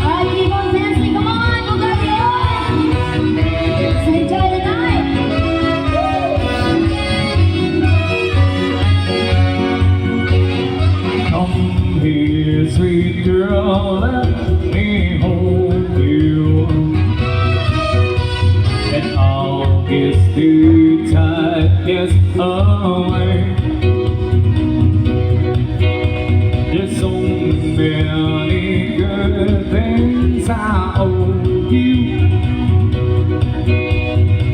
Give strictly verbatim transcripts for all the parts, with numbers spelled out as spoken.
All people dancing, come on, we'll get it on. Let's enjoy the night. Come here, sweet girl, let me hold you. And I'll kiss the tightness away. There's so many good things I owe you.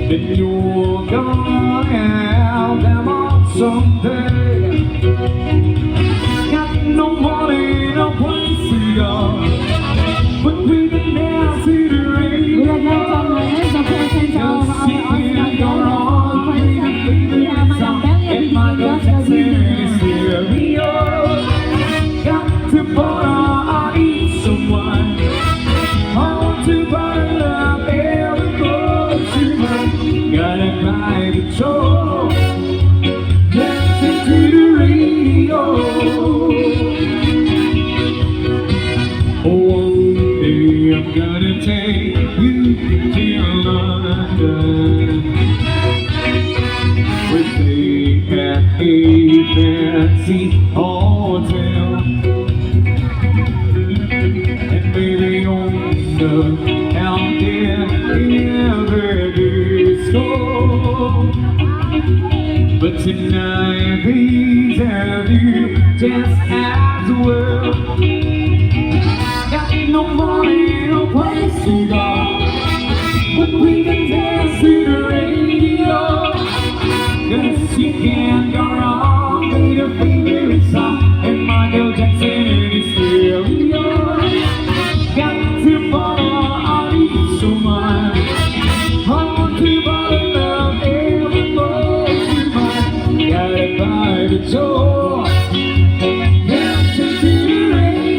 Then you're gonna have them all someday. Got no money, no place to go, but we can dance to the radio. We would like to acknowledge the presence of our Oscar Isaac Dela, our friend from Manila, Madam Delia Bibigyan, the Got to buy, I need someone. I want to buy love every close to mine. Gotta buy the joy. Listen to the radio. One day I'm gonna take you to London. We stay at a fancy hotel. And maybe on the out there in the disco. But tonight these are you just as well. Got no money, no place to go, but we can dance to the radio. 'Cause you can't go wrong with your favorite song and Michael Jackson in the stereo. Got to follow, I need so much. I want to follow love every close to mine. Gotta buy the joy. Dancing to the radio.